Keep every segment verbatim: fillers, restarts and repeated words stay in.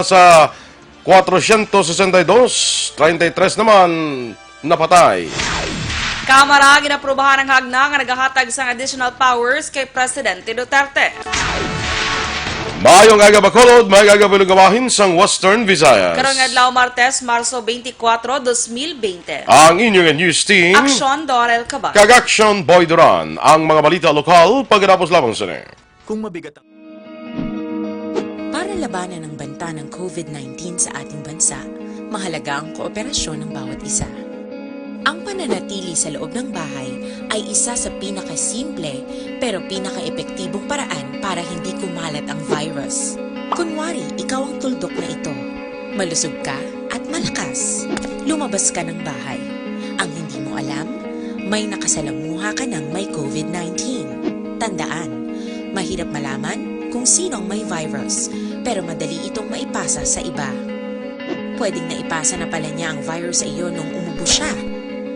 sa kwatrocientos sesenta y dos, treinta y tres naman napatay. Kamara ginaprubahan ang hagna nga nagahatag sang additional powers kay Presidente Duterte. Maayong aga, Bacolod, maayong aga, Bulong Gawahin sang Western Visayas. Karong adlaw, Martes, Marso twenty-four, twenty twenty. Ang inyong news team, Aksyon Dorel Cabal kag Aksyon Boy Duran. Ang mga balita lokal, pagkatapos lamang sini. Kung mabigat ang Para labanan ang banta ng COVID nineteen sa ating bansa, mahalaga ang kooperasyon ng bawat isa. Ang pananatili sa loob ng bahay ay isa sa pinakasimple pero pinakaepektibong paraan para hindi kumalat ang virus. Kunwari, ikaw ang tuldok na ito. Malusog ka at malakas. Lumabas ka ng bahay. Ang hindi mo alam, may nakasalamuha ka ng may COVID nineteen. Tandaan, mahirap malaman kung sino ang may virus, pero madali itong maipasa sa iba. Pwedeng naipasa na pala niya ang virus sa iyo nung umubo siya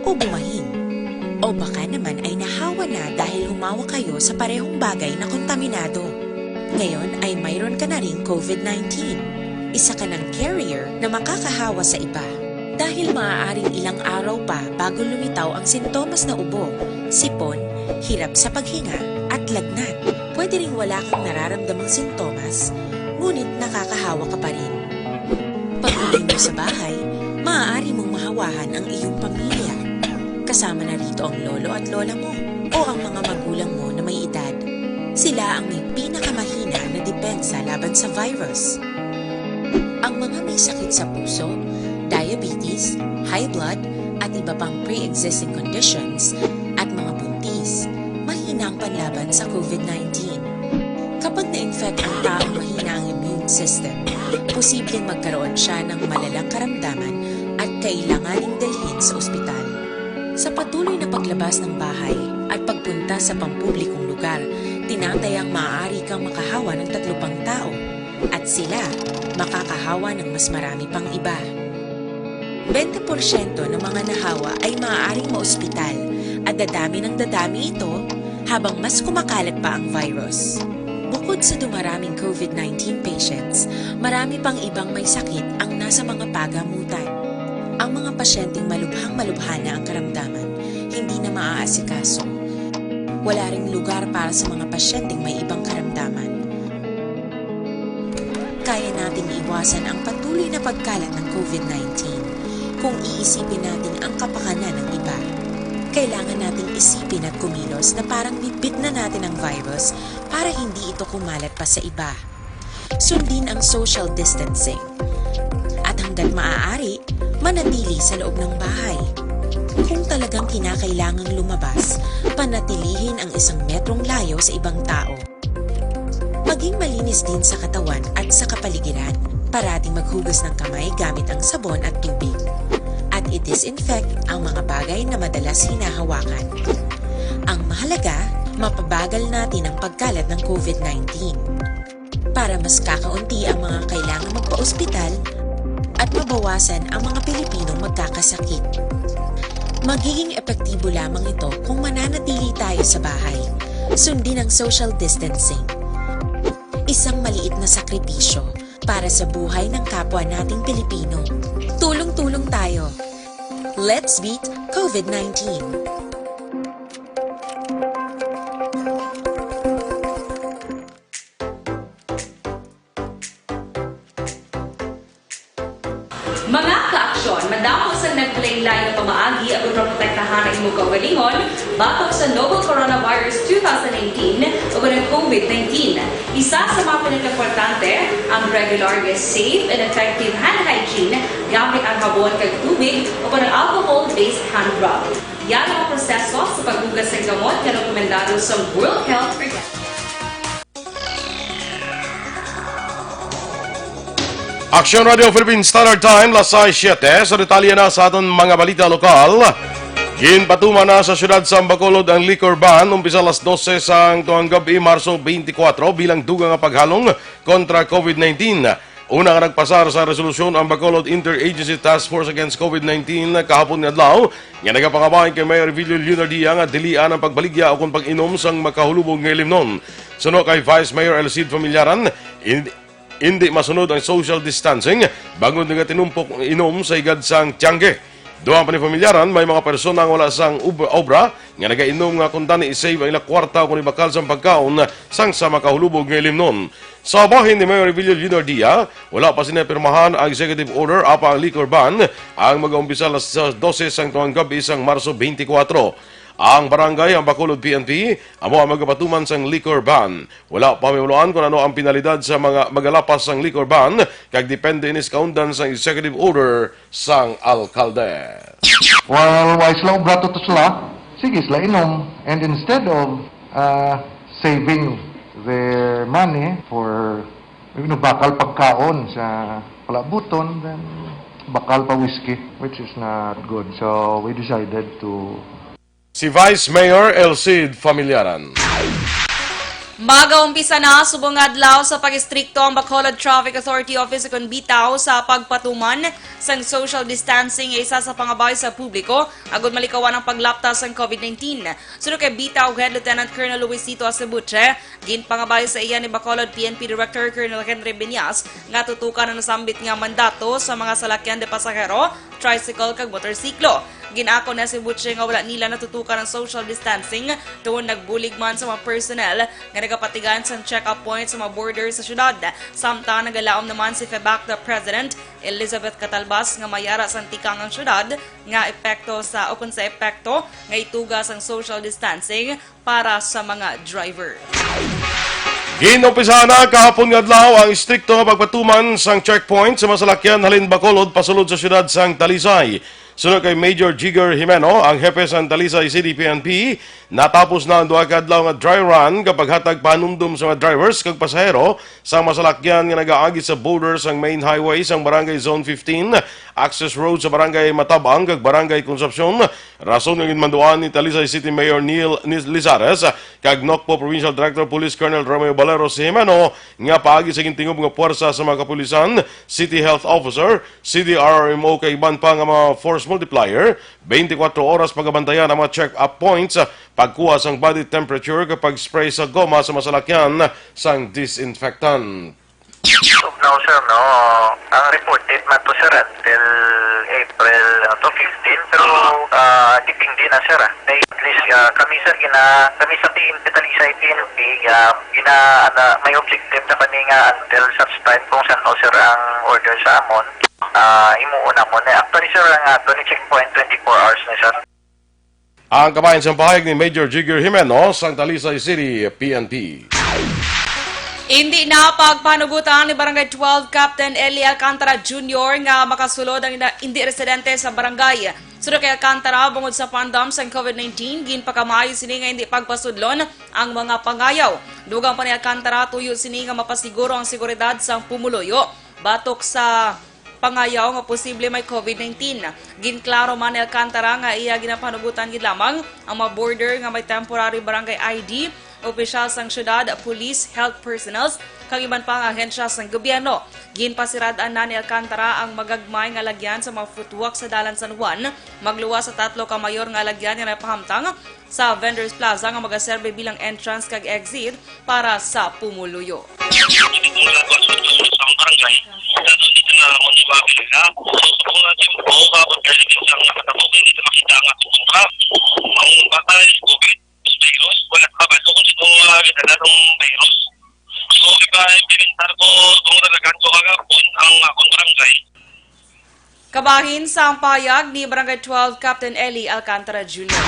o bumahin. O baka naman ay nahawa na dahil humawak kayo sa parehong bagay na kontaminado. Ngayon ay mayroon ka na ring COVID nineteen. Isa ka ng carrier na makakahawa sa iba. Dahil maaaring ilang araw pa bago lumitaw ang sintomas na ubo, sipon, hirap sa paghinga, at lagnat. Pwede ring wala kang nararamdamang sintomas, ngunit nakakahawa ka pa rin. Pag-uwi mo sa bahay, maaari mong mahawahan ang iyong pamilya. Kasama na rito ang lolo at lola mo o ang mga magulang mo na may edad. Sila ang may pinakamahina na depensa laban sa virus. Ang mga may sakit sa puso, diabetes, high blood, at iba pang pre-existing conditions, at mga buntis, mahina ang panlaban sa COVID nineteen. Kapag na-infect ang taong mahina ang immune system, posibleng magkaroon siya ng malalang karamdaman at kailanganing dalhin sa ospital. Sa patuloy na paglabas ng bahay at pagpunta sa pampublikong lugar, tinatayang maaari kang makahawa ng tatlo pang tao at sila makakahawa ng mas marami pang iba. Bente porsyento ng mga nahawa ay maaaring maospital at dadami ng dadami ito habang mas kumakalat pa ang virus. Bukod sa dumaraming COVID nineteen patients, marami pang ibang may sakit ang nasa mga pagamutan. Ang mga pasyenteng malubhang-malubha na ang karamdaman, hindi na maaasikaso. Wala ring lugar para sa mga pasyenteng may ibang karamdaman. Kaya nating iwasan ang patuloy na pagkalat ng COVID nineteen kung iisipin natin ang kapakanan ng iba. Kailangan nating isipin at kumilos na parang bitbit na natin ang virus para hindi ito kumalat pa sa iba. Sundin ang social distancing. At hanggat maaari, manatili sa loob ng bahay. Kung talagang kinakailangang lumabas, panatilihin ang isang metrong layo sa ibang tao. Maging malinis din sa katawan at sa kapaligiran. Parating maghugas ng kamay gamit ang sabon at tubig. At i-disinfect ang mga bagay na madalas hinahawakan. Ang mahalaga, mapabagal natin ang pagkalat ng COVID nineteen. Para mas kakaunti ang mga kailangan magpa-ospital at mabawasan ang mga Pilipinong magkakasakit. Magiging epektibo lamang ito kung mananatili tayo sa bahay. Sundin ang social distancing. Isang maliit na sakripisyo para sa buhay ng kapwa nating Pilipino. Tulong-tulong tayo. Let's beat COVID nineteen. Mga kaaksyon, madamo sa naglain-lain nga pamaagi aron maprotektahan ang imong kaugalingon batok sa novel coronavirus two thousand nineteen o ang COVID nineteen. Isa sa mga pinakaimportante ang regular nga safe and effective hand hygiene gamit ang habon kag tubig o ang alcohol-based hand rub. Yan ang proseso sa paghugas sa gamot nga rekomendado sa World Health Organization. Aksyon Radio Philippine Standard Time, las sais siete. Sa detalye na sa aton mga balita lokal, ginpatuman na sa siyudad sa Bacolod ang liquor ban umpisa las dose sang tuang gab-i, Marso twenty-four, bilang dugang nga paghalong kontra COVID nineteen. Una nga nagpasar sa resolusyon ang Bacolod Interagency Task Force Against COVID nineteen kahapon nga adlaw, nga nagapangabayan kay Mayor Evilio Leonardia nga dilian ang pagbaligya ukon pag-inom sang makahulubog nga ilimnon. Suno kay Vice Mayor Elcid Familiaran, in-, Indi masunod ang social distancing bangod nagatinumpok inom sa higad sang tiyangke. Duha pa ni pamilyaran, may mga persona nga wala sang ob-, obra nga nagainom nga kuntani i-save ang ila kwarta o kon ibakal sang pagkaon sang sama ka hulubog nga ilimnon. Sa bahin ni Mayor Revillo Leonardia, wala pa sini pirmahan ang executive order apan ang liquor ban ang mag-umpisa alas dose sang tungang gab-i sang Marso twenty-four. Ang barangay, ang Bacolod P N P, amo ang magapatuman sang liquor ban. Wala pa mahibaluan kon ano ang penalidad sa mga magalapas sang liquor ban, kag depende ini sa kaundan sang executive order sang alkalde. Well, why sila obra to sila? Sige sila inom. And instead of uh, saving their money for, you know, bakal pagkaon sa palabuton, then bakal pa whiskey, which is not good. So we decided to Si Vice Mayor Elcid Familiaran. Magaumpisa na subong nga adlaw sa pag-istrikto ang Bacolod Traffic Authority Office ukon BITAO sa pagpatuman sang social distancing nga isa sa pangabay sa publiko agud malikawan ang paglapta sang COVID nineteen. Suno kay BITAO Head Lieutenant Colonel Luisito Acebuche, ginpangabay sa iya ni Bacolod P N P Director Colonel Henry Binyas nga tutukan ang nasambit nga mandato sa mga salakyan de pasahero, tricycle kag motorsiklo. Gin-ako ni Acebuche nga wala nila natutukan ang social distancing tungod nagbulig man sa mga personnel nga nagapatigan sang check-up point sa mga border sa syudad. Samtang nagalaom naman si FEBACDA President Elizabeth Catalbas nga may ara sang tikang ang syudad nga epekto sa o kon sa epekto nga ituga sang social distancing para sa mga driver. Ginumpisahan na kahapon nga adlaw ang istrikto nga pagpatuman sang checkpoint sa mga salakyan halin Bacolod pasulod sa syudad sang Talisay. Suno kay Major Jigger Jimeno, ang hepe sang Talisay City P N P, natapos na ang duha ka adlaw nga dry run nga paghatag pahanumdom sa mga drivers kag pasahero sa mga salakyan nga nagaagi sa border sang main highway sang Barangay Zone fifteen, access road sa Barangay Matabang kag Barangay Concepcion, rason nga ginmanduan ni Talisay City Mayor Neil Nis-, Lizares kag Nocpo Provincial Director Police Colonel Romeo Valero si Jimeno nga paagi sa gintingob nga puwersa sa mga kapulisan, City Health Officer, C D R R M O kag iban pa nga mga force multiplier, twenty-four oras pagabantayan ang mga check-up points, pagkuha sang body temperature kag pag-spray sa goma sa mga salakyan sang disinfectant. As of now, sir, no, ang reported man to, sir, until April, ano to, fifteen. Pero ah, depende na, sir. Ah. May at least ah, kami, sir, gina, kami sa P N P, Talisay P N P, ah, gina, ano, may objective na kami nga until such time kung san-o, sir, ang order sa amon. Ah, himuon namon. Eh, actually, sir, ang ato ni checkpoint twenty-four hours na, sir. Ang kabahin sang pahayag ni Major Jigger Jimeno sang Talisay City P N P. Indi na pagpanugutan ni Barangay twelve Captain Eli Alcantara Junior nga makasulod ang ina-, indi residente sa barangay. Suno kay Alcantara, bungod sa pandam sang COVID nineteen, ginpakamaayo sini nga indi pagpasudlon ang mga pangayaw. Dugang pa ni Alcantara, tuyo sini nga mapasiguro ang seguridad sang pumuluyo batok sa pangayaw nga posible may COVID nineteen. Ginklaro man ni Alcantara nga iya ginapanugutan gid lamang ang mga border nga may temporary barangay I D, opisyal sang syudad, police, health personnels, kag iban pa nga ahensya sang gobyerno. Ginpasirad-an na ni Alcantara ang magagmay nga lagyan sa mga footwalk sa Dalan San Juan, magluwas sa tatlo ka mayor nga lagyan nga napahamtang sa Vendors Plaza nga magaserbe bilang entrance kag exit para sa pumuluyo. Kabahin sa ang payag ni Barangay twelve Captain Eli Alcantara Junior.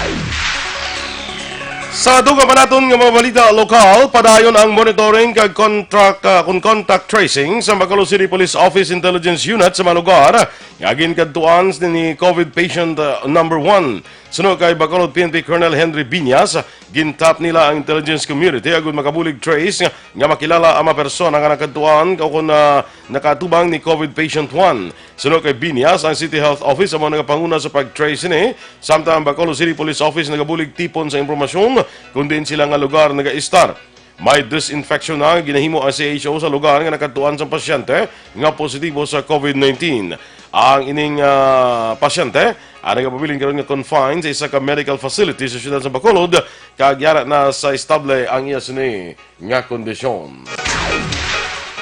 Sa dugang pa naton nga mga balita lokal, padayon ang monitoring kag contract, ah, kon contact tracing sa Bacolod City Police Office Intelligence Unit sa mga lugar nga ginkadtuan ni COVID patient, ah, number one. Suno kay Bacolod P N P Colonel Henry Biñas, gintap nila ang intelligence community agud makabulig trace nga, nga makilala ang mga persona nga nakadtuan o kon, ah, nakatubang ni COVID patient one. Suno kay Biñas, ang City Health Office amo nagapanguna sa pag-trace sini, samtang ang Bacolod City Police Office nagabulig tipon sa impormasyon kon diin sila nga lugar nagaistar. May disinfection na ginahimo ang C H O sa lugar nga nakadtuan sang pasyente nga positibo sa COVID nineteen. Ang ining, ah, pasyente ang nagapabilin karon nga confined sa isa ka medical facility sa siyudad sa Bacolod, kag yara na sa estable ang iya sini nga kondisyon.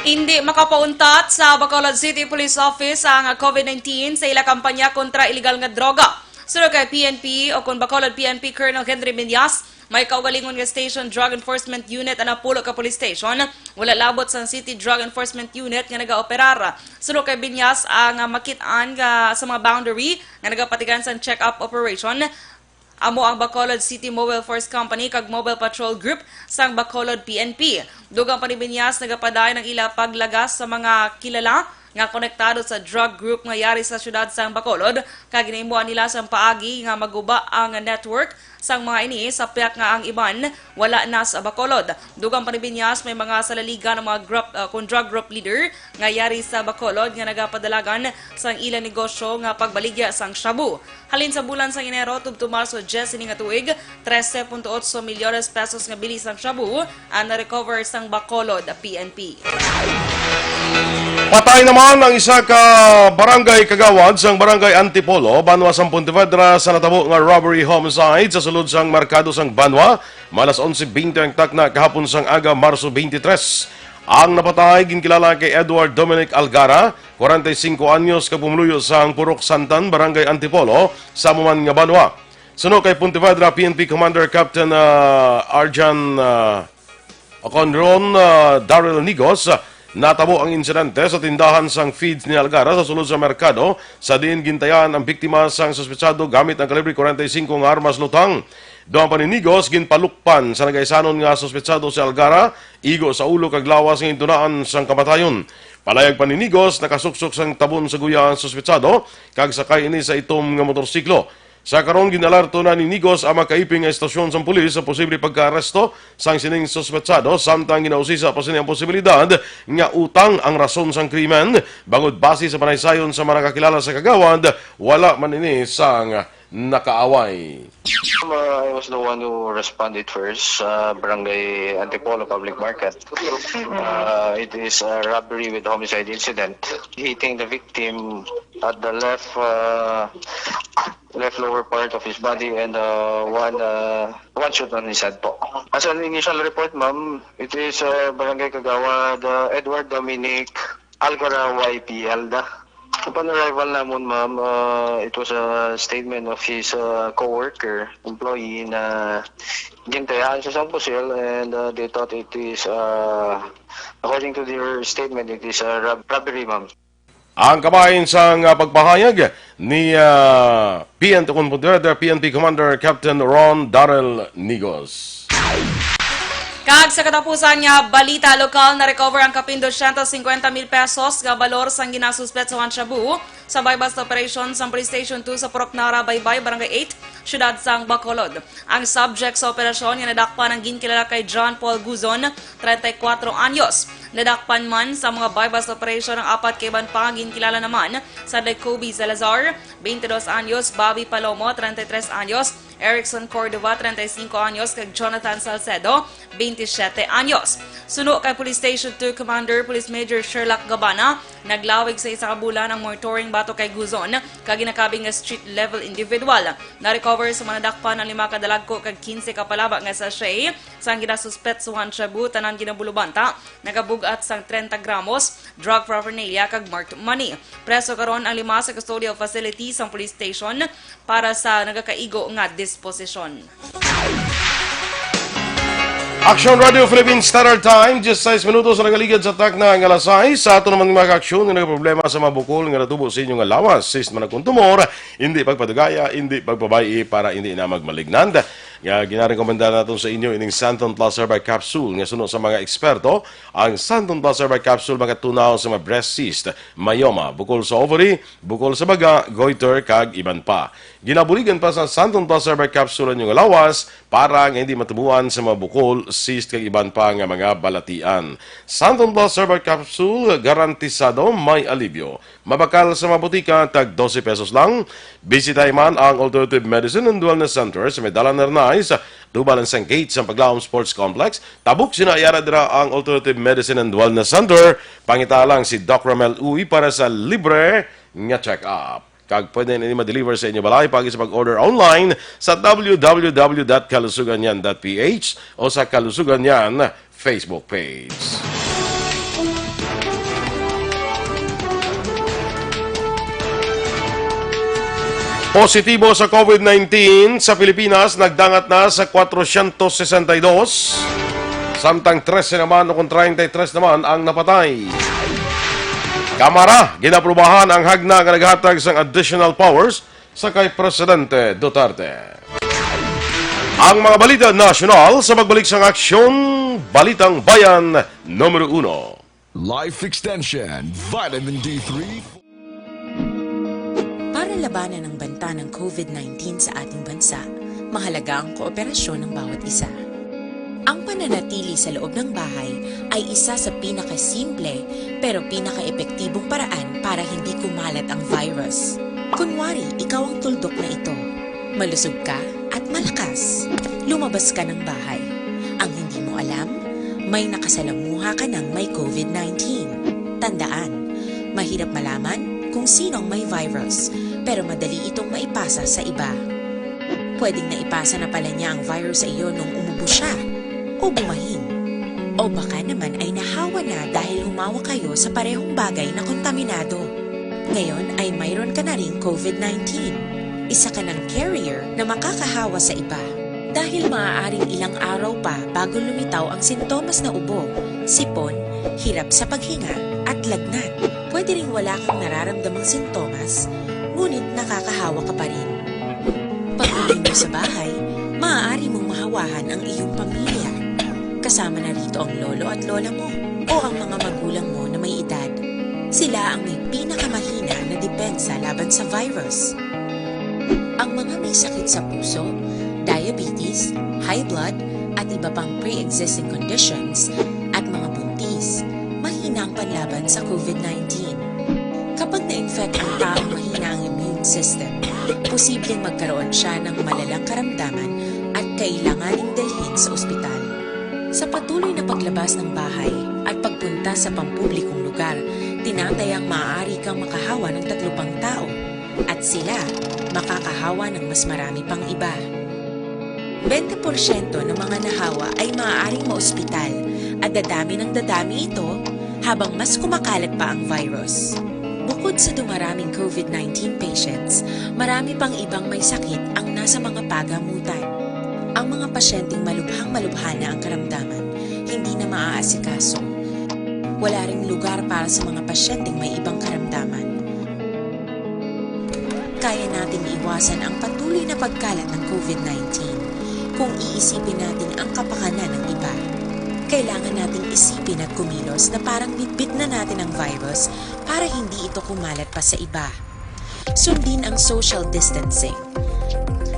Indi makapauntat sa Bacolod City Police Office ang COVID nineteen sa ila kampanya kontra iligal nga droga. Suno kay P N P o kon Bacolod P N P Colonel Henry Binyas, may kaugalingon nga Station Drug Enforcement Unit ang napulo ka police station. Wala labot sang City Drug Enforcement Unit nga nagaoperar. Suno kay Binyas, ang, ah, makit-an nga sa mga boundary nga nagapatigan sang check-up operation amo ang Bacolod City Mobile Force Company kag Mobile Patrol Group sang Bacolod P N P. Dugang pa ni Binyas, nagapadayon ang ila paglagas sa mga kilala nga konektado sa drug group nga yari sa siyudad sang Bacolod, kag ginhimuan nila sang paagi nga maguba ang network sang mga ini sa piak nga ang iban wala na sa Bacolod. Dugang pa ni Binyas, may mga salaligan ang mga grup-, ah, kon drug group leader nga yari sa Bacolod nga nagapadalagan sang ila negosyo nga pagbaligya sang shabu. Halin sa bulan sang Enero tubtob Marso diyes sini nga tuig, trese punto otso milyones pesos nga bili sang shabu ang na-recover sang Bacolod P N P. Patay naman ang isa ka barangay kagawad sang Barangay Antipolo, banwa sang Pontevedra, sa natabo nga robbery homicide sa sulod sang merkado sang banwa, mga alas onse bente ang takna kahapon sang aga, Marso twenty-three. Ang napatay ginkilala kay Edward Dominic Algara, kwarenta y singko anyos, kag pumuluyo sang Purok Santan, Barangay Antipolo, sa amo man nga banwa. Suno kay Pontevedra P N P Commander Captain, ah, Arjan, ah, Conron, ah, Daryl Nigos, ah, natabo ang insidente sa tindahan sang feeds ni Algara sa sulod sa merkado, sa diin gintayahan ang biktima sang suspetsado gamit ang kalibre kwarenta y singko nga armas lutang. Dugang pa ni Nigos, ginpalukpan sa nagaisanon nga suspetsado si Algara, igo sa ulo kag lawas nga gintunaan sang kamatayon. Palayag pa ni Nigos, nakasuksok sang tabon sa guya ang suspetsado, kag sakay ini sa itom nga motorsiklo. Sa karon, gin-alerto na ni Nigos ang makaiping nga estasyon sang pulis sa posible pagkaaresto sang sining suspetsado, samtang ginausisa pa sini ang posibilidad nga utang ang rason sang krimen, bangod basi sa panaysayon sa mga nakakilala sa kagawad, wala man ini sang nakaaway. Um, uh, I was the one who responded first, uh, Barangay Antipolo Public Market. Uh, it is a robbery with homicide incident, hitting the victim at the left, uh, left lower part of his body and, uh, one, uh, one shot on his head po. As an initial report, ma'am, it is, uh, Barangay Kagawad, uh, Edward Dominic Algara Y P L da. Upon arrival namon, ma'am, uh, it was a statement of his, uh, co-worker, employee na gintayaan siya sang pusil and, uh, they thought it is, uh, according to their statement, it is a rob-, robbery, ma'am. Ang kabahin sang, ah, pagpahayag ni, ah, P N P, kon Pontevedra P N P Commander Captain Ron Darrell Nigos. Kag sa katapusan nga balita lokal, na-recover ang kapin dosyentos singkwenta mil pesos nga balor sang ginasuspetsahan shabu sa buy-bust operation sang Police Station two sa Purok Nara, Baybay, Barangay eight, siyudad sang Bacolod. Ang subject sa operasyon nga nadakpan ang ginkilala kay John Paul Guzon, treinta y cuatro anyos. Nadakpan man sa mga buy-bust operation ang apat ka iban pa nga ginkilala naman, Sanday Kobe Salazar, veintidós anyos, Bobby Palomo, treinta y tres anyos, Erickson Cordova, treinta y cinco anyos, kag Jonathan Salcedo, veintisiete anyos. Suno kay Police Station two Commander Police Major Sherlock Gabana, naglawig sa isa ka bulan ang monitoring batok kay Guzon, kag ginakabig nga street-level individual. Na-recover sa mga nadakpan ang lima ka dalagko kag quince ka palaba nga sachet sang ginasuspetsuhan shabu, tanan ginabulubanta, nagabug-at sang treinta gramos, drug paraphernalia, kag marked money. Preso karon ang lima sa custodial facility sang police station para sa nagakaigo nga disposisyon. Action Radio Philippine Standard Time, diyesisais minutos ang nagaligad sa takna nga alas sais. Sa aton naman mga aksyon nga nagaproblema sa mga bukol nga natubo sa inyo nga lawas, cyst man akong tumor, hindi pagpadugaya, hindi pagpabay-i para hindi na magmalignant. Nga ginarekomenda naton sa inyo ining Santon Plus Herbal Capsule nga suno sa mga eksperto, ang Santon Plus Herbal Capsule makatunaw sa mga breast cyst, myoma, bukol sa ovary, bukol sa baga, goiter, kag iban pa. Ginabuligan pa sa Santon Plus Herbal Capsule ang inyong lawas para nga hindi matubuan sa mga bukol, cyst, kag iban pa nga mga balatian. Santon Plus Herbal Capsule, garantisado may alibyo. Mabakal sa mga botika, tag dose pesos lang. Bisitahi man ang Alternative Medicine and Wellness Center sa may Dalan Hernais, dubalan sang gate sa Paglaom Sports Complex. Tabok sina, yara dira ang Alternative Medicine and Wellness Center. Pangita lang si Doc Ramel Uy para sa libre nga check-up. Kag pwede na ini ma-deliver sa inyo balay pag sa pag-order online sa w w w dot kalusugan yan dot p h o sa Kalusugan Yan Facebook page. Positibo sa COVID nineteen sa Pilipinas nagdangat na sa kwatrocientos sesenta y dos, samtang trese naman o kung treinta y tres naman ang napatay. Kamara, ginaprubahan ang hagna nga naghatag sang additional powers sa kay Presidente Duterte. Ang mga balita nasyonal sa pagbalik sang aksyon, Balitang Bayan numero uno. Life Extension, Vitamin D three. Para labanan ang banta ng COVID nineteen sa ating bansa, mahalaga ang kooperasyon ng bawat isa. Ang pananatili sa loob ng bahay ay isa sa pinakasimple pero pinakaepektibong paraan para hindi kumalat ang virus. Kunwari, ikaw ang tuldok na ito. Malusog ka at malakas. Lumabas ka ng bahay. Ang hindi mo alam, may nakasalamuha ka ng may COVID nineteen. Tandaan, mahirap malaman kung sino ang may virus, pero madali itong maipasa sa iba. Pwedeng naipasa na pala niya ang virus sa iyo nung umubo siya o bumahin. O baka naman ay nahawa na dahil humawa kayo sa parehong bagay na kontaminado. Ngayon ay mayroon ka na ring COVID nineteen. Isa ka ng carrier na makakahawa sa iba. Dahil maaaring ilang araw pa bago lumitaw ang sintomas na ubo, sipon, hirap sa paghinga, at lagnat. Pwede ring wala kang nararamdamang sintomas, ngunit nakakahawa ka pa rin. Pag-uwi mo sa bahay, maaari mong mahawahan ang iyong pamilya. Kasama na rito ang lolo at lola mo o ang mga magulang mo na may edad. Sila ang may pinakamahina na depensa laban sa virus. Ang mga may sakit sa puso, diabetes, high blood, at iba pang pre-existing conditions, at mga buntis, mahina ang panlaban sa COVID nineteen. Kapag na-infect ang taong mahina ang immune system, posibleng magkaroon siya ng malalang karamdaman at kailanganing dalhin sa ospital. Sa patuloy na paglabas ng bahay at pagpunta sa pampublikong lugar, tinatayang maaari kang makahawa ng tatlo pang tao at sila makakahawa ng mas marami pang iba. Bente porsyento ng mga nahawa ay maaaring maospital at dadami ng dadami ito habang mas kumakalat pa ang virus. Bukod sa dumaraming COVID nineteen patients, marami pang ibang may sakit ang nasa mga pagamutan. Ang mga pasyenteng malubhang-malubha na ang karamdaman, hindi na maaasikaso. Wala ring lugar para sa mga pasyenteng may ibang karamdaman. Kaya nating iwasan ang patuloy na pagkalat ng COVID nineteen kung iisipin natin ang kapakanan ng iba. Kailangan nating isipin at kumilos na parang bitbit na natin ang virus para hindi ito kumalat pa sa iba. Sundin ang social distancing.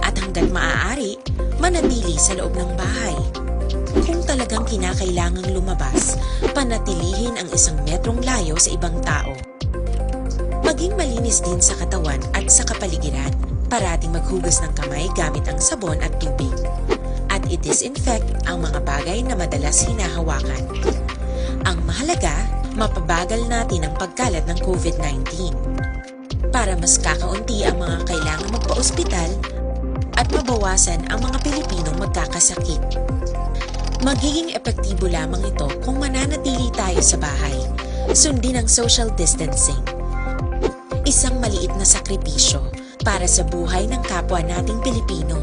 At hanggat maaari, manatili sa loob ng bahay. Kung talagang kinakailangang lumabas, panatilihin ang isang metrong layo sa ibang tao. Maging malinis din sa katawan at sa kapaligiran. Parating maghugas ng kamay gamit ang sabon at tubig. At i-disinfect ang mga bagay na madalas hinahawakan. Ang mahalaga, mapabagal natin ang pagkalat ng COVID nineteen. Para mas kakaunti ang mga kailangang magpaospital at mabawasan ang mga Pilipinong magkakasakit. Magiging epektibo lamang ito kung mananatili tayo sa bahay. Sundin ang social distancing. Isang maliit na sakripisyo para sa buhay ng kapwa nating Pilipino.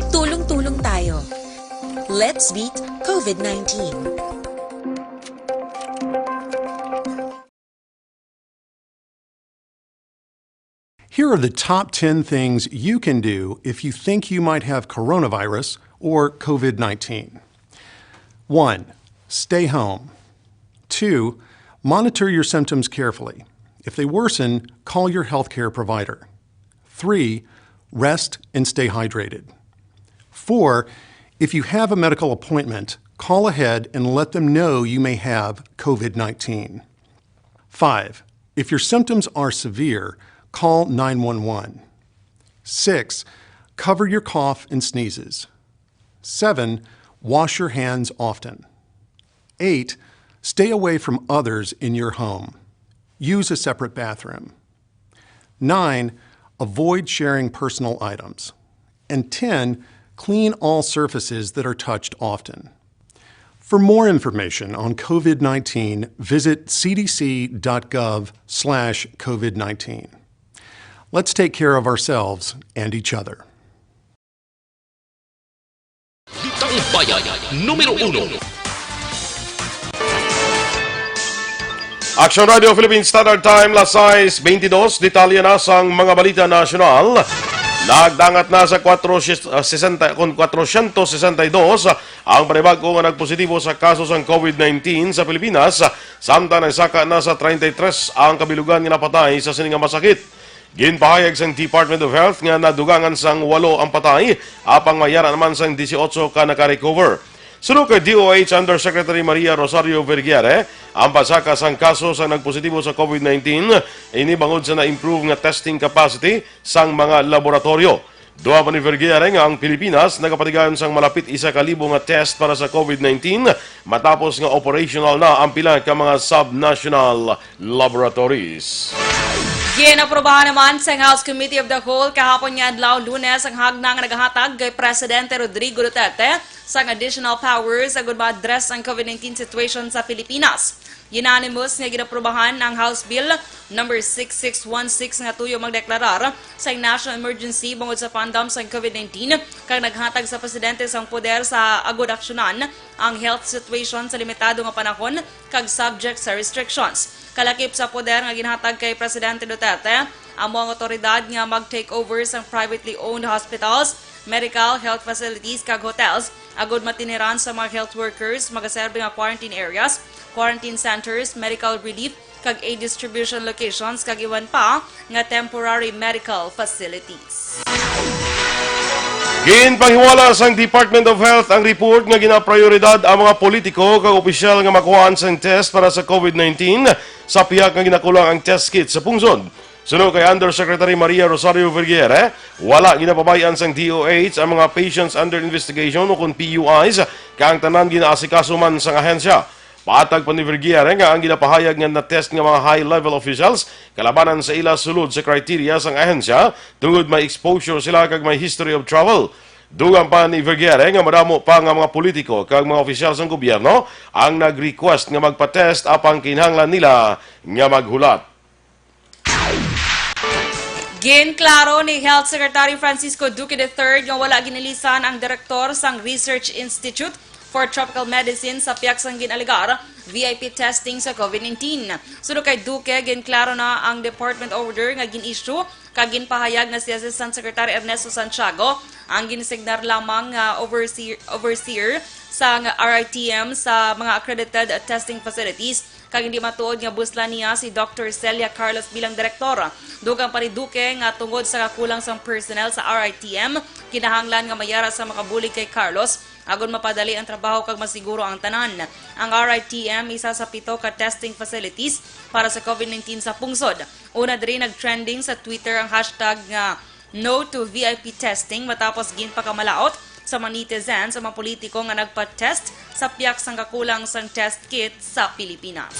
Tulong-tulong tayo. Let's beat COVID nineteen. Here are the top ten things you can do if you think you might have coronavirus or COVID nineteen. One, stay home. Two, monitor your symptoms carefully. If they worsen, call your healthcare provider. Three, rest and stay hydrated. Four, if you have a medical appointment, call ahead and let them know you may have COVID nineteen. Five, if your symptoms are severe, call nine one one. Six, cover your cough and sneezes. Seven, wash your hands often. Eight, stay away from others in your home. Use a separate bathroom. Nine, avoid sharing personal items. And ten, clean all surfaces that are touched often. For more information on COVID nineteen, visit C D C dot gov slash COVID nineteen. Let's take care of ourselves and each other. Balitang Bayan numero uno. Action Radio Philippine Standard Time, las sais beintidos. Detalye na sang mga balita nasyonal. Nagdangat na sa kwatro, ah, sesenta, kun kwatro siyento sesenta y dos ang panibag-o nga nagpositibo sa kaso sang COVID nineteen sa Pilipinas, samtang nagsaka na sa treinta y tres ang kabilugan nga napatay sa sini nga masakit. Ginpahayag sang Department of Health nga nadugangan sang walo ang patay, apang may ara naman sang dieciocho ka naka-recover. Suno kay D O H Undersecretary Maria Rosario Vergere, ang pagsaka sang kaso sang nagpositibo sa COVID nineteen ini bangod sa na-improve nga testing capacity sang mga laboratoryo. Duha pa ni Vergere nga ang Pilipinas nagapatigayon sang malapit isa ka libo nga test para sa COVID nineteen matapos nga operational na ang pila ka mga subnational laboratories. Ginaprobahan naman sa House Committee of the Whole kahapon nga adlaw, Lunes, ang hagna nga nagahatag kay Presidente Rodrigo Duterte sang additional powers agud ma-address ang COVID nineteen situation sa Pilipinas. Unanimous nga ginaprobahan ang House Bill number six six one six nga tuyo magdeklarar sang national emergency bangod sa pandam sang COVID nineteen, kag naghatag sa presidente sang poder sa agud aksyonan ang health situation sa limitado nga panahon kag subject sa restrictions. Kalakip sa poder nga ginhatag kay Presidente Duterte, amo ang otoridad nga mag-take over sang privately owned hospitals, medical, health facilities, kag hotels, agud matiniran sa mga health workers magaserbe nga quarantine areas, quarantine centers, medical relief, kag aid distribution locations, kag iban pa nga temporary medical facilities. Ginpanghiwala sang Department of Health ang report nga ginaprioridad ang mga politiko kag opisyal nga makuhaan sang test para sa COVID nineteen sa pihak nga ginakulang ang test kit sa pungsod. Suno kay Undersecretary Maria Rosario Vergere, wala ginapabay-an sang D O H ang mga patients under investigation o kon P U Is, kay ang tanan ginaasikaso man sang ahensya. Patag pa ni Vergere nga ang ginapahayag nga na-test nga mga high-level officials kalabanan sa ila sulod sa criteria sang ahensya tungod may exposure sila kag may history of travel. Dugang pa ni Vergere nga madamo pa nga mga politiko kag mga opisyal sang gobyerno ang nag-request nga magpa-test apang kinahanglan nila nga maghulat. Ginklaro ni Health Secretary Francisco Duque the third nga wala ginilisan ang direktor sang Research Institute for Tropical Medicine sa pihak sang gin-alegar V I P testing sa COVID nineteen. Suno kay Duque, ginklaro na ang department order nga gin-issue kag ginpahayag nga si Assistant Secretary Ernesto Santiago ang ginsignar lamang nga overseer, overseer sang R I T M sa mga accredited testing facilities, kag hindi matuod nga buslan niya si Doctor Celia Carlos bilang direktor. Dugang pa ni Duque nga tungod sa kakulang sang personnel sa R I T M, kinahanglan nga mayara sa makabulig kay Carlos agud mapadali ang trabaho kag masiguro ang tanan. Ang R I T M isa sa pito ka testing facilities para sa COVID nineteen sa pungsod. Una diri, nag-trending sa Twitter ang hashtag nga No to V I P testing matapos ginpakamalaot sa mga netizens ang mga politiko nga nagpa-test sa pihak sang kakulang sang test kit sa Pilipinas.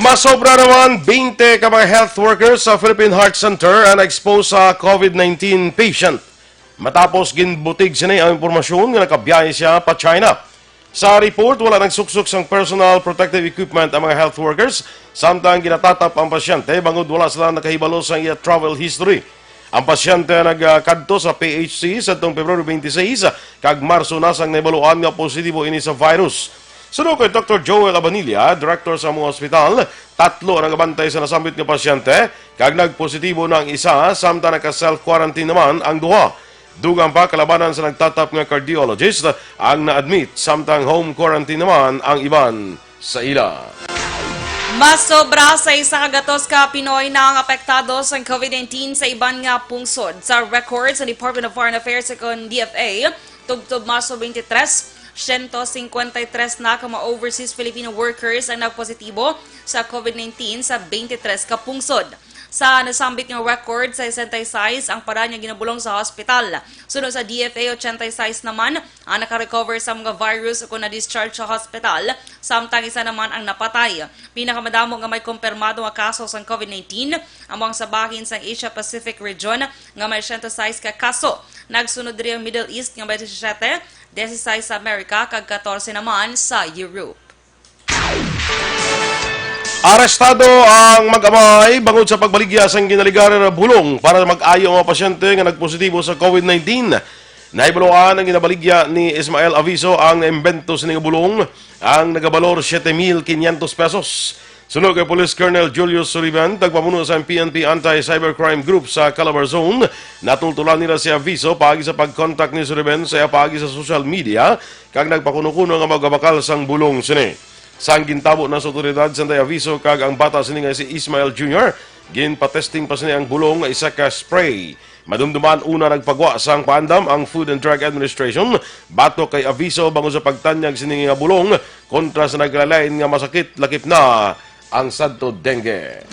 Masobra naman twenty ka mga health workers sa Philippine Heart Center ang na-expose sa COVID nineteen patient. Matapos ginbutig sini ang impormasyon nga nakabiyahe siya pa China. Sa report, wala nagsuksok sang personal protective equipment ang mga health workers, samtang ginatatap ang pasyente bangod wala sila nakahibalo sa iya travel history. Ang pasyente nagkadto sa P H C sadtong Pebrero twenty-six kag Marso na sang nahibaluan nga positibo ini sa virus. Suno kay Doctor Joel Abanilla, director sa among hospital, tatlo ang nagabantay sa nasambit nga pasyente kag nagpositibo na ang isa, samtang naka-self-quarantine naman ang duha. Dugang pa, kalabanan sa nagtatap nga cardiologist ang na-admit, samtang home quarantine naman ang iban sa ila. Masobra sa isa ka gatos ka Pinoy na ang apektado sa COVID nineteen sa iban nga pungsod. Sa record sa Department of Foreign Affairs o kon D F A, tubtob Marso twenty-three, siyento cincuenta y tres na ka mga overseas Filipino workers ang nagpositibo sa COVID nineteen sa twenty-three ka pungsod. Sa nasambit nga record, sesenta y seis ang para nga ginabulong sa hospital. Suno sa D F A, ochenta y seis naman ang nakarecover sa mga virus o kon na-discharge sa hospital, samtang isa naman ang napatay. Pinakamadamo nga may kumpirmado nga kaso sang COVID nineteen amo ang sa bahin sang Asia Pacific region nga may siyento sais ka kaso. Nagsunod diri ang Middle East nga may disisete, disisais sa Amerika, kag katorse naman sa Europe. Arestado ang mag-amay bangod sa pagbaligya sang ginaligar nga bulong para mag-ayo ang mga pasyente nga nagpositibo sa COVID nineteen. Nahibaluan ang ginabaligya ni Ismael Aviso ang naimbento sini nga bulong, ang nagabalor siete mil quinientos pesos. Suno kay Police Colonel Julius Suriban, tagpamuno sang P N P Anti-Cybercrime Group sa Calabar Zone, natultulan nila si Aviso paagi sa pag-contact ni Suriban sa iya paagi sa social media kag nagpakuno-kuno nga magabakal sang bulong sini. Sang gintabo na sa awtoridad sa Anti-Aviso kag ang bata sini nga si Ismael Junior, ginpatesting pa sini ang bulong nga isa ka spray. Madumduman una nagpagwa sang paandam ang Food and Drug Administration batok kay Aviso bangod sa pagtanyag sini nga bulong kontra sa nagkalain-lain nga masakit lakip na ang sadto dengue.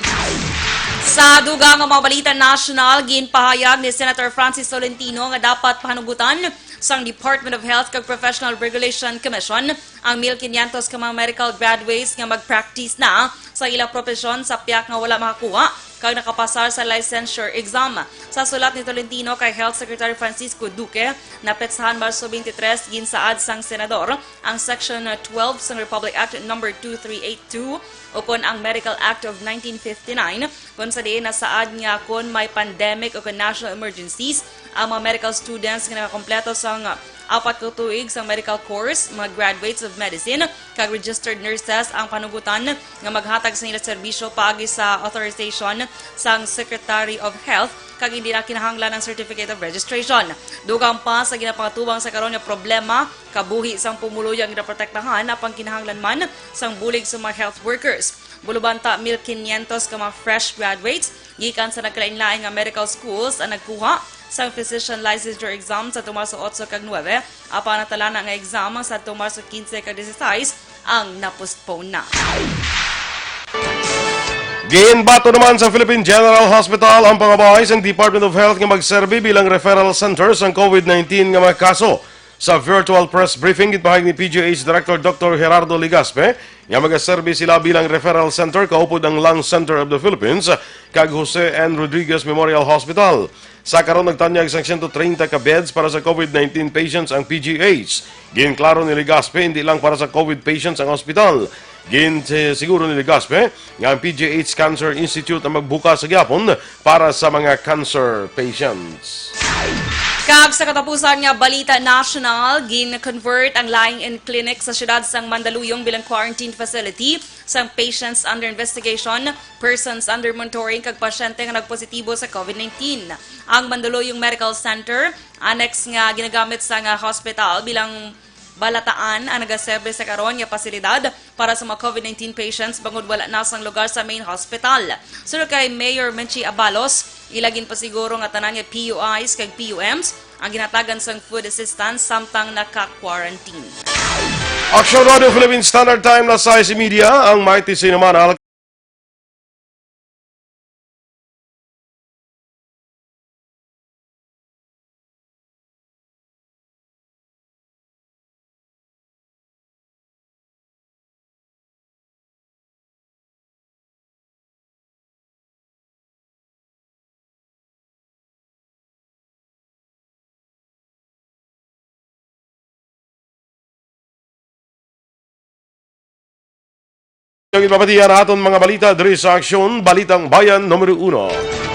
Sa dugang nga mga balita nasyonal, ginpahayag ni Senator Francis Tolentino nga dapat pahanugutan sang Department of Health kag Professional Regulation Commission ang mil quinientos ka mga medical graduates nga mag-practice na sa ilang propesyon sa piyak nga wala makakuha kag nakapasar sa licensure exam. Sa sulat ni Tolentino kay Health Secretary Francisco Duque, napetsahan Marso twenty-three, ginsaad sang senador ang Section twelve sang Republic Act Number two three eight two ukon ang Medical Act of nineteen fifty-nine, kung sa diin nasaad nga kon may pandemic o kon national emergencies, ang mga medical students nga nakakompleto sang apat ka tuig sang medical course, mga graduates of medicine, kag registered nurses ang panugutan nga maghatag sa ila serbisyo paagi sa authorization sang Secretary of Health kag hindi na kinahanglan ang certificate of registration. Dugang pa sa ginapangatubang sa karon nga problema, kabuhi sang pumuluyo ang ginaprotektahan apang kinahanglan man sang bulig sa mga health workers. Bulubanta, mil quinientos ka mga fresh graduates gikan sa nagkalain-lain nga medical schools ang nagkuha sang physician licensure exam sa Marso otso kag nuebe, apan ang talana nga exam sa Marso quince kag dieciséis ang na-postpone na. Ginbato naman sa Philippine General Hospital ang pangabay sang Department of Health nga magserbi bilang referral center sang COVID nineteen nga mga kaso. Sa virtual press briefing, ginpahayag ni P G H Director Doctor Gerardo Legaspi nga magaserbi sila bilang referral center kaupod ang Lung Center of the Philippines kag Jose N. Rodriguez Memorial Hospital. Sa karon, nagtanyag sang siyento treinta ka beds para sa COVID nineteen patients ang P G H. Ginklaro ni Legaspi, hindi lang para sa COVID patients ang ospital. Ginsiguro ni Legaspi nga ang P G H Cancer Institute ang magbukas sa gihapon para sa mga cancer patients. Kag sa katapusan nga balita national, gin-convert ang Lying-in Clinic sa siyudad sang Mandaluyong bilang quarantine facility sang patients under investigation, persons under monitoring, kag pasyente nga nagpositibo sa COVID nineteen. Ang Mandaluyong Medical Center, annex nga ginagamit sang hospital bilang balataan, ang nagaserbi sa karon nga pasilidad para sa mga COVID nineteen patients bangod wala na sang lugar sa main hospital. Suno kay Mayor Menchie Abalos, ila ginpasiguro nga tanan nga P U Is kag P U Ms ang ginhatagan sang food assistance samtang naka-quarantine. Aksyon Radio Philippine Standard Time, las sais y media, ang Mighty Cinemanal. Ang ipapatihan naton mga balita diri sa Aksyon, Balitang Bayan numero uno.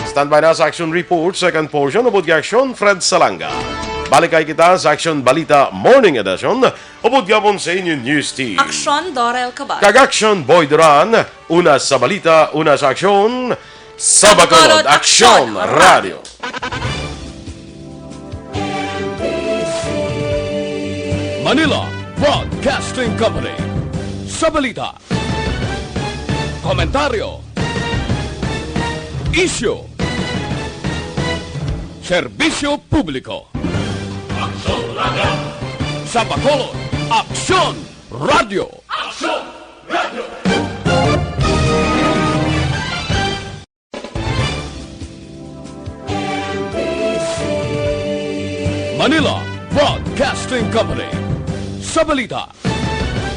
Standby na sa Aksyon Report, second portion, upod kay Aksyon Fred Salanga. Balik kay kita sa Aksyon Balita Morning Edition, upod gihapon sa inyo News Team. Aksyon Dorel Cabal. Kag Aksyon Boy Duran, una sa balita, una sa aksyon, sa Bacolod Aksyon Radio. Manila Broadcasting Company. Sa balita, komentaryo, isyu, serbisyo publiko. Aksyon Radio. Sa Bacolod, Aksyon Radio. Aksyon Radio. Manila Broadcasting Company. Sa balita,